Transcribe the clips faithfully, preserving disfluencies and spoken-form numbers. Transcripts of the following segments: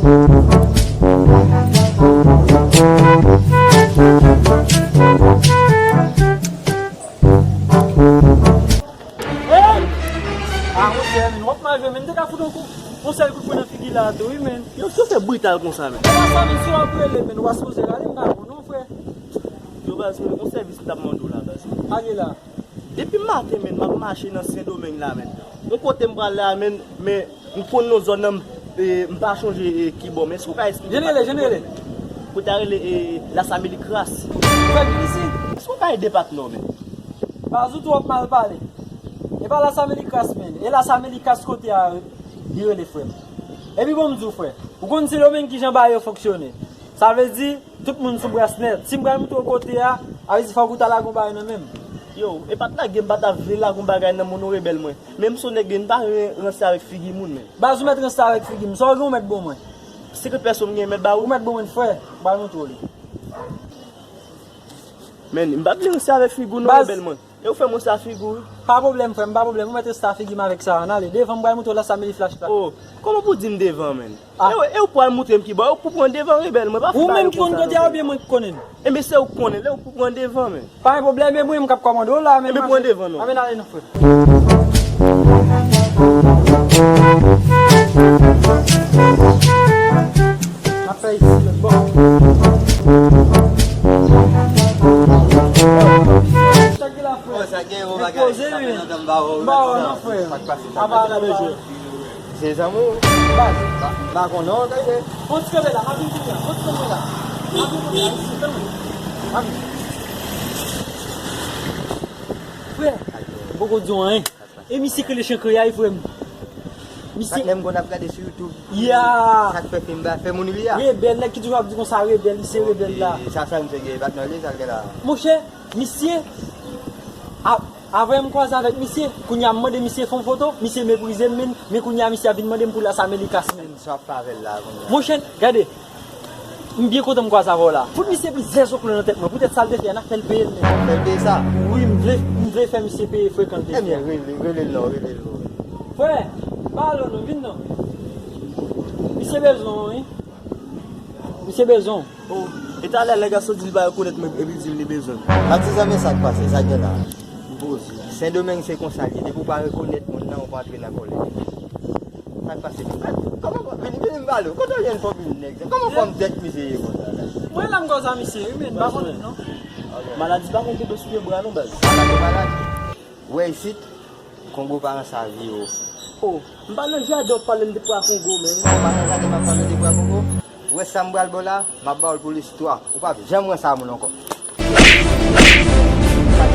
Hey! Ah, monchè, men, w ap mal jwe, men. M te ka fout yon kou, yon sèl kout pwen nan figi la tou, wi, men. Yo, si w fè brital konsa, men. E pa sa, men, si w ap rele, men, w pa sipoze rale, m pa konn non, frè. Yo, baz, men, yon sèvis m t ap mande w la, baz. Ale la. Depi maten, men, m ap mache nan Sendomeng la, men. Yon kote m pral la, men, men, m konn non zòn nan, m, e, m pa chonje, e, ki bò, men si w ka esplike. Jan l rele, jan l rele? Kote a rele, e, Las Américas. Ou fè vin isi? Si w ka ede patnè w, men. Baz ou twò mal pale. E pa Las Américas, men. E Las Américas kote a li rele, frè m. Epi bon, m di w, frè. Ou konn Sendomeng kijan bagay yo fonksyone. Sa vle di, tout moun sou bras nèt. Si m pral montre w kote a, sa vle di fòk ou ta lage yon bagay nan men m. Yo, e pa t lage m, pa ta vle lage yon bagay nan men w non, rebèl mwen. Men m se yon nèg, men m pa renmen ranse avèk figi moun, men. Baz ou mèt ranse avèk figi m. Sa w gen ou mèt ban mwen? Sekrè pèso m gen mèt ba ou? Ou mèt ban mwen, frè. M pral montre w li. Men, m pa t vle ranse avèk figi w non, rebèl mwen. E ou fè mwen sa figi w, wi. Pa pwoblèm, frè m, pa pwoblèm. Ou mèt ranse sa figi m avèk sa a. Ann ale. Devan m pral montre w Las Américas la. Oh, kòman pou di m devan, men? Ah. E, e ou pral montre m ki bò? Ou pou pran devan, rebèl mwen, pa fè bagay konsa non, frè m. Ou menm ki konn kote a oubyen mwen ki konnen l? Enben, se ou ki konnen l, e ou pou pran devan, men. Pa gen pwoblèm, e mwen menm k ap kòmande w la, men. Enben, pran devan, non. Ann ale non, frè. M ap fè isi lòt bò. Chak la, frè. Oh, sa gen yon bagay, poze, sa fè lontan m pa wè w. M pa wè w non, frè. Sa k pase, sa k pase? Apa gade jwe. Se zanmi w? Baz. M pa, m pa konnen w, tande. Fon ti kanpe la, m ap vin kounye a. Fon ti kanpe la. M ap vin kounye a, isi, tann mwen. M ap vin. Frè, m poko di w anyen. E misye k rele Chankryay, frè m. Misye. Patnè m konn ap gade sou YouTube. Ya. Sa k fè film ba, fè moun ri a. Rebèl, nèg ki toujou ap di konsa, rebèl, misye rebèl la. Ok, sa, sa misye gen, patnè li, sa l gen la. Monchè, misye, a-, avan m kwaze avèk misye, kounye a m mande misye fè yon foto, misye meprize m, men, men kounye a misye ap vin mande m pou Las Américas, men. Sa w ap fè avè l la, kounye a? Monchè, gade, m byen kontan m kwaze avè w la. Fout misye plizyè zoklo nan tèt mwen. Poutèt sa l te fè a, n ap fè l peye l, men. Fè l peye sa? Wi, m vle, m vle fè misye peye frekan l te fè. Ebyen, rele, rele l non, rele l non. Frè, m pa ale non, vin non. Misye bezwen w, wi. Misye bezwen w. Oh, e talè lè gason di l pa rekonèt mwen, epi l di m li bezwen m. Patizan, men sa k pase, sa k gen la? M poze. Sendomeng se konsa l ye, depi w pa rekonèt moun nan, ou pa antre nan kò l. Sa k pase? Kòman, vini, vini m pale w. Kote w jwenn fanmi nèg sa? Kòman fanm tèt misye ye konsa la? Mwen la m koz a misye, wi, men m pa konnen non. Maladi pa konn tonbe sou pye bwa non, baz. Maladi, maladi. Wè isit, Kongo pa nan sa vi yo. Oh, m pa nan jaden w ap pale m de pwa Kongo, men. Ou pa nan jaden m ap pale de pwa Kongo? Ou wè sa m pral ba w la? M ap ba w l pou listwa. Ou p ap janm wè sa moun ankò.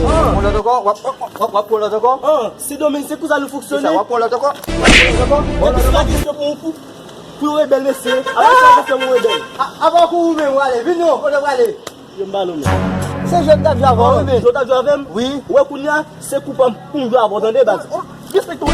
W ap pran lòt ankò? W ap, w ap, w ap, w ap pran lòt ankò? Ah, Sendomeng, se konsa nou fonksyone. Kisa, w ap pran lòt ankò? W ap pran lòt ankò? Depi se pa kesyon pou, pou, pou yon rebèl, mesye. Apa se pa kesyon pou yon rebèl? A, apa w kouri menm, w ale? Vin non, kote w prale? Yo, m pale w menm. Se jwe m t ap jwe avè w, wi, men. Jwe w t ap jwe avè m? Wi. Ou wè kounye a, se kou pa m pou m jwe avè w, tande, baz. Respekte w.